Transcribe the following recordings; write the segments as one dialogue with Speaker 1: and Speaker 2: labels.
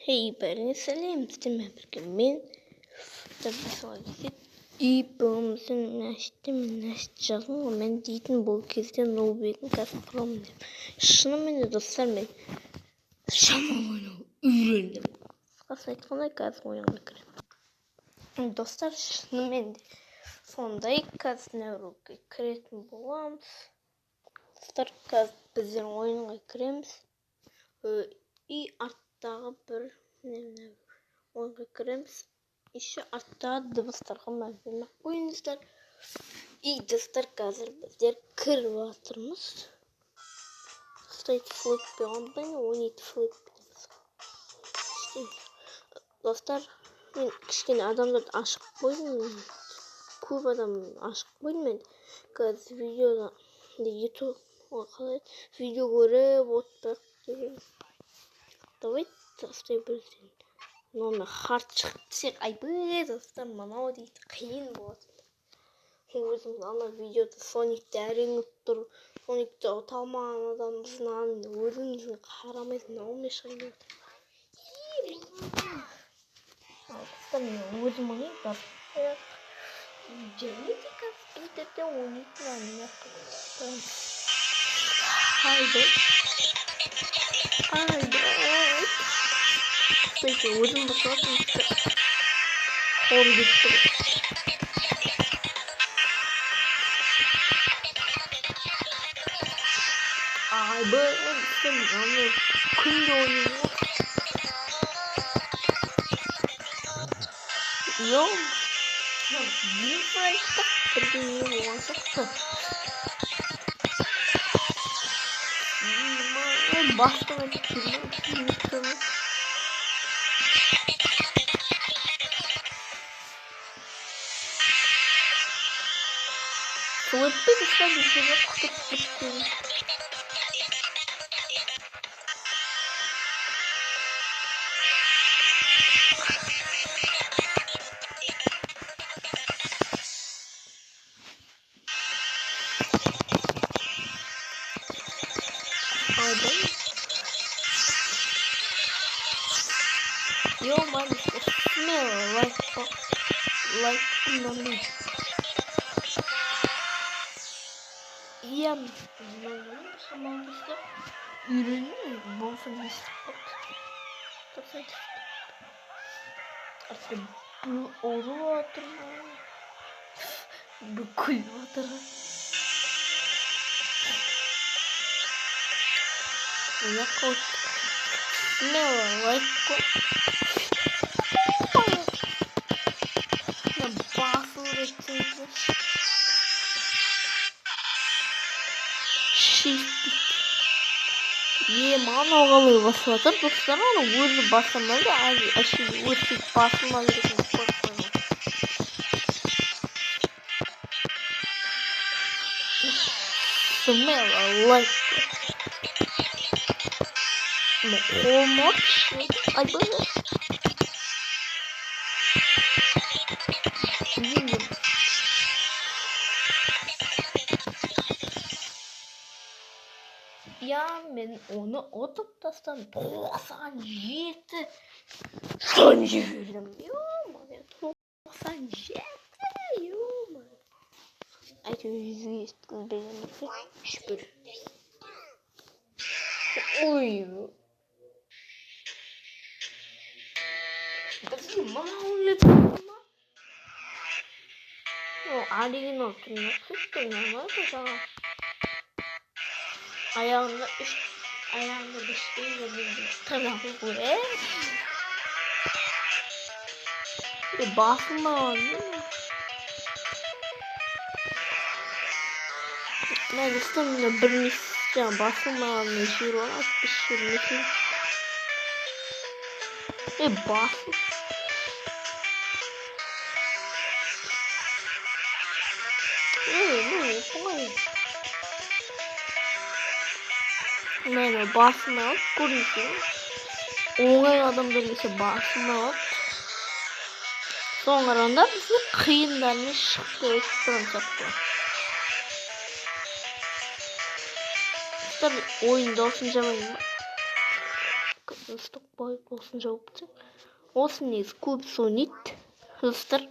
Speaker 1: Hey бәріңе сәлем, сіздермен бірге мен и бүгін мәшітте жаздым ғой мен дейтін бұл кезде ноутбугін қазір құрамын деп. Шынымен де достар, мен шамал ойнау үйрендім. Қысқасын айтқанда, қазір ойынға кіремін. Достар, шынымен де сондай қазір нәуруге кіретін боламыз. Достар, қазір біздер ойынға кіреміз. И арттағы бір ойынға кіреміз. Еще арттағы дыбыстарға мән бермей қойыңыздар. И достар, қазір біздер кіріп жатырмыз. Стоит флэп мен ойнайды флэп. Достар, мен кішкене адамдарды ашып қойдым. Көп адам ашып қойдым мен. Қазір видеода YouTube қалай видео көріп отырып деген. Давай тастай бірден. Номер хард шығып десек, айбай, достар, мынау дейді қиын болады. Өзіміз ана видеода Соникті әрең ұтып тұр, Соникті ұта алмаған адамбыз, мынаны өзімізге қарамайсың, мынаумен шығайын деп отыр. Достар, мен өзім ойнаймын, және де қазір біздерде ойнайтын әңгіме. Айбай. Айбай. Кстати, өзім басатын қолым кетіп тұр. Айбай, сен аны күнде ойнаймын ғой. Йо, дифференттік бірдеңе болған сияқты. Бастан келмей. Флэппі достар біздерге құтып кеткен. Айбай. Ё-моё, смело лайк лайк на. Иә, шамалы достар үйрендім, болса не істеп қалды. Артта біреу ұрып жатыр ма, біреу күліп жатыр. Мына смело лайк қой. Басылып кетсеңіздер. Е, мынау қалай басып жатыр, достар, ана өзі басылмайды, әшейін өзі сөйтіп басылмау керек қойып қойған. Смело лайк. Қолым ауырып, айбай. Я, мен оны ұтып тастадым. 97 сон жібердім. Ё-моё, 97, ё-моё. Әйтеуір жүзге жеткізбеген 3-1. Ой. Бізге мынау ма? Оригинал түріне ұқсайды, нормально жаңа. Аяғында үш, аяғында бес тырнағы көрем. Басылмаған. Мен достар, мына бір жаңа басылмаған жер бар, 60 жер. Басыл. Ну, оңай. Міне басылмай қалды, көрдіңіз бе? Оңай адамдар келсе басылмай қалды. Соған қарағанда бізде қиындармен шығып кетіп тұрған сияқты. Достар, ойын дауысын жабайын ба? Ыстық осыны жауып тастайық. Осы негізі көбісі ойнайды. Достар,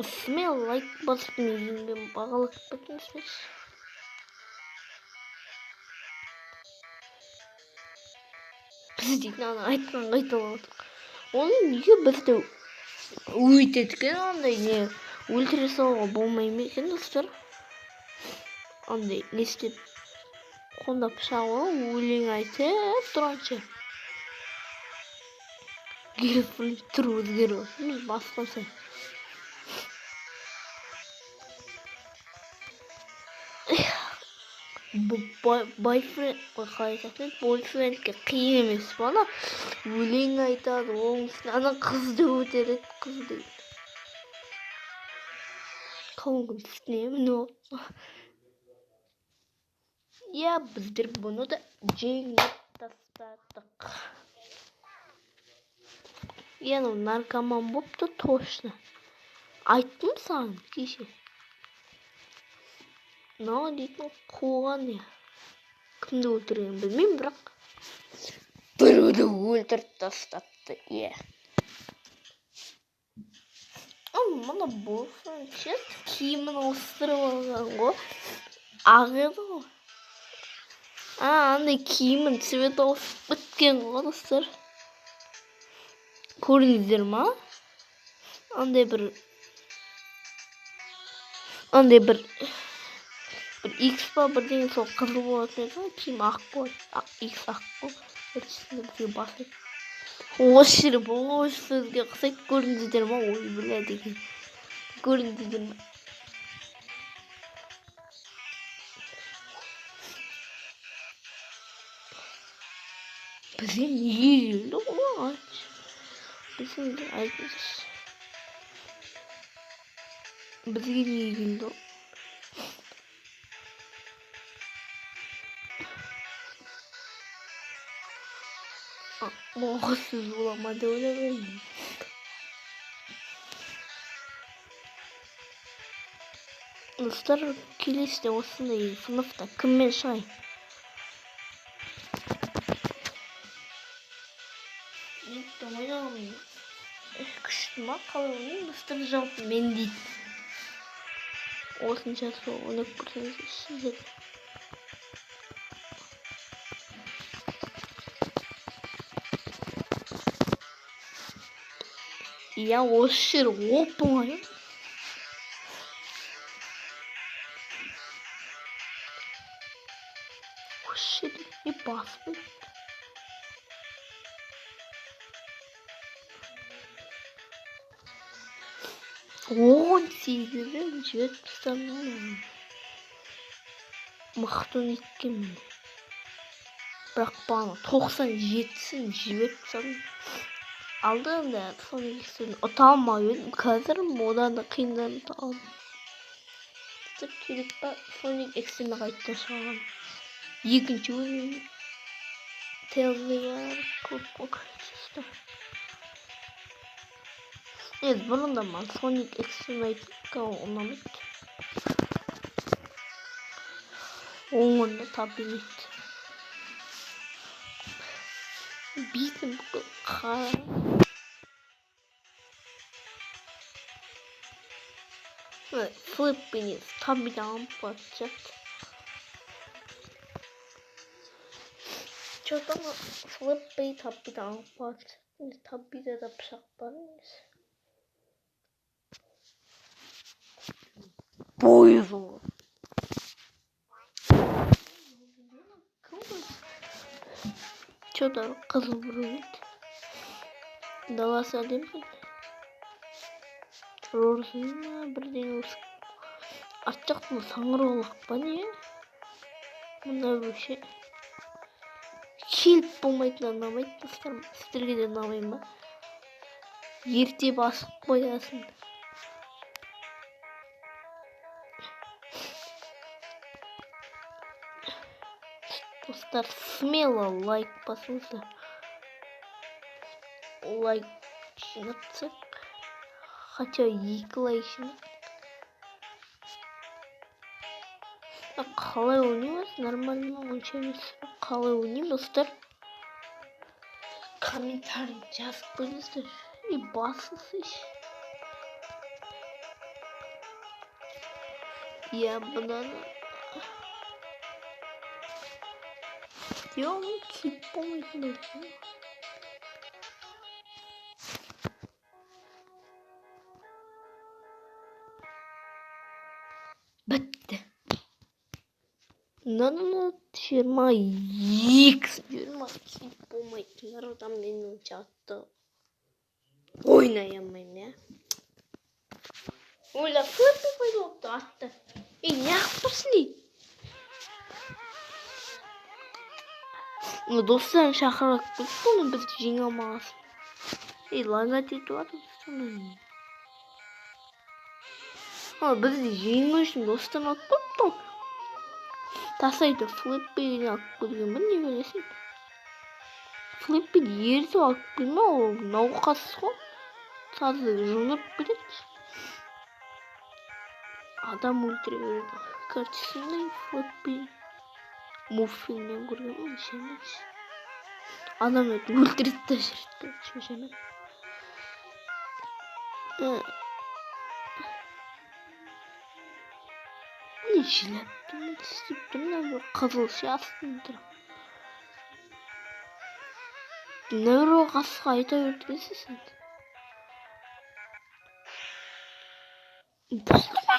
Speaker 1: смело лайк басып менімен бағалап кетіңіздер. Біз дейтін ана айтқан қайталап отырмық. Оны неге бізді өйтеді екен, андай не өлтіре салуға болмай ма екен, достар? Андай не істеп қолында пышақ бар, өлең айтып тұрғанша. Герфрид түрі өзгеріп отыр, біз басқаша. Бойфренд, ой, қалай айтатын еді? Бойфрендке қиын емес па, ана өлең айтады, оның үстіне ана қызды көтереді, қыз дейді. Қалың үстіне мініп алып. Иә, біздер бұны да жеңіп тастадық. Иә, анау наркоман болыпты точно. Айттым саған кеше. Мынау дейтін қуған иә. Кімді өлтіргенін білмеймін, бірақ біреуді өлтіріп тастапты, иә. Ал мына бойфренд ше, киімін ауыстырып алған ғой. Ақ еді ғой. Андай киімін цвет ауысып біткен ғой, достар. Көрдіңіздер ма? Андай бір X па бірдеңе сол қызыл болатын еді ғой, киім ақ болады. Ақ, X ақ қой. Бір үстінде бізге басады. Осы жері бос сөзге ұқсайды, көрдіңіздер ма? Ой, бля деген. Көрдіңіздер ма? Бізге неге келді ғой? Бізге айтыңызшы. Бізге неге келді ғой? Маған сөз бола ма деп ойлап. Достар, келесіде осындай сыныпта кіммен шығайын? Мен ойнағым күшті ма, қалай ойнаймын? Достар, жалпы мен дейді. Осынша сол ойнап көрсеңіз сіздер. Иә, осы жер оп-оңай. Осы жерде не баспайды? Он сегізі жіберіп тастадым. Мықты еткенмін. Бірақ бағана тоқсан жетісін жіберіп тастадым. Алдында соны ексін ұта алмай едім. Қазір одан да қиындарын ұта алдым. Сөйтіп керек па, Sonic X-ті қайтадан шығарған. Екінші өлең. Тейлзы бар, көп қой, чисто. Негізі бұрын да маған Sonic X ұнайтын, қазір ұнамайды. Оның орнына табиғат. Битім бүкіл қара. Флиппи негізі табиғат алып қоятын сияқты. Че там Флиппи табиғат алып қоятын сияқты. Табиғатта да пышақ бар негізі. Бойы ұзын. Че там қызыл біреу келді. Даласы әдемі. Розы ма бірдеңе осы. Арт жақта саңырауқұлақ па не? Мына біреу ше. Келіп болмайтын ұнамайды, достар. Сіздерге де ұнамай ма? Ерте басып қоясың. Достар, смело лайк басыңыздар. Лайк жинап тастайық. Хотя 2 лайк жинап. Қалай ойнаймыз? Нормально онша емес. Қалай ойнаймын, достар? Комментарий жазып қойыңыздар. И басылсайшы. Я бұдан Diyorum ki болмайтын. Бітті. Мынаны 22 22 болмайтын адам мен онша атты ойнай алмаймын, иә. Ойла, Флэппи пайда болыпты атты. Ей, неғып тұрсың дейді. Достарын шақырып кетті, оны біз жеңе алмағасын. Ей, лагать етіп жатыр достар. Бізді жеңу үшін достарын алып қойыпты ғой. Тасайды Флэппиді алып келген ба, не білесің? Флэппиді ертіп алып келме, ол науқас қой. Тазы жынып кетеді. Адам өлтіре береді. Короче, сондай Флэппи мультфильмнен көргенмін, емес. Адамды өлтіреді да жүреді, короче, жаман. Не жылап тұр, не істеп тұр, мына бір қызыл ше астында тұр. Мына бір қасқа айта берді сен. Болды ма?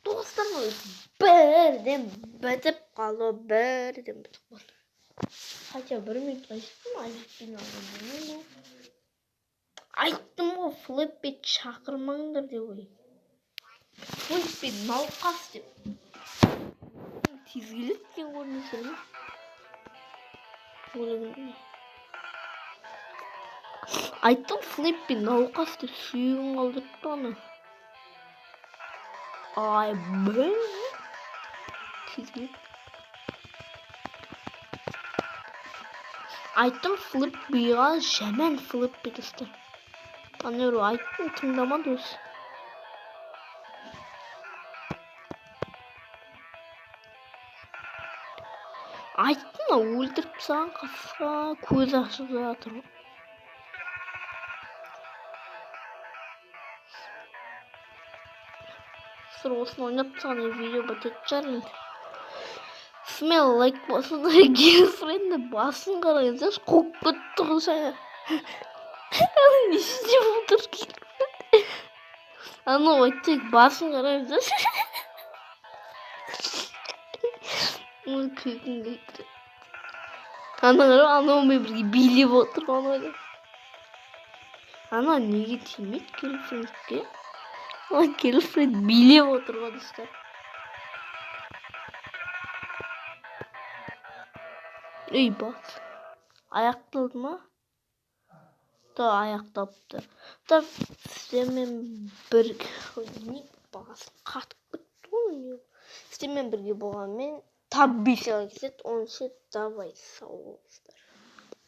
Speaker 1: Достар, бірден бітіп қалды, бірден бітіп қалды. Хотя бір минутқа жетті ма, жетпей. Айттым ғой, Флэппи шақырмаңдар деп ой. Флэппи науқас деп. Тез келеді екен көрінесің ме? Айттым Флэппи науқас деп сүйегін қалдырыпты аны. Ай, б. Тез келеді. Айттым Флэппиға жаман Флэппи достар. Ана айттым, тыңдамады өзі. Айттым да өлтіріп тастаған қасқа көзі ашық жатыр. Достар, осыны ойнап тастаған видео бітетін шығар енді. Смело лайк басын, герлфренді басын қараңыздаршы, қуып кетті ғой жаңа. Не істеп отыр герлфренд? Анау айтты, басын қараңыздаршы. Ой, күлкім келіп тұр. Ана қара, анаумен бірге билеп отыр ғой. Ана неге тимейді герлфрендке? Ана герлфренд билеп отыр ғой, достар. Ей, бас. Аяқталды ма? Да, аяқталыпты. Да, сіздермен бірге... Не басым қатып кетті ғой. Сіздермен бірге болғанмен Табиси кетеді. Онша давай, сау болыңыздар.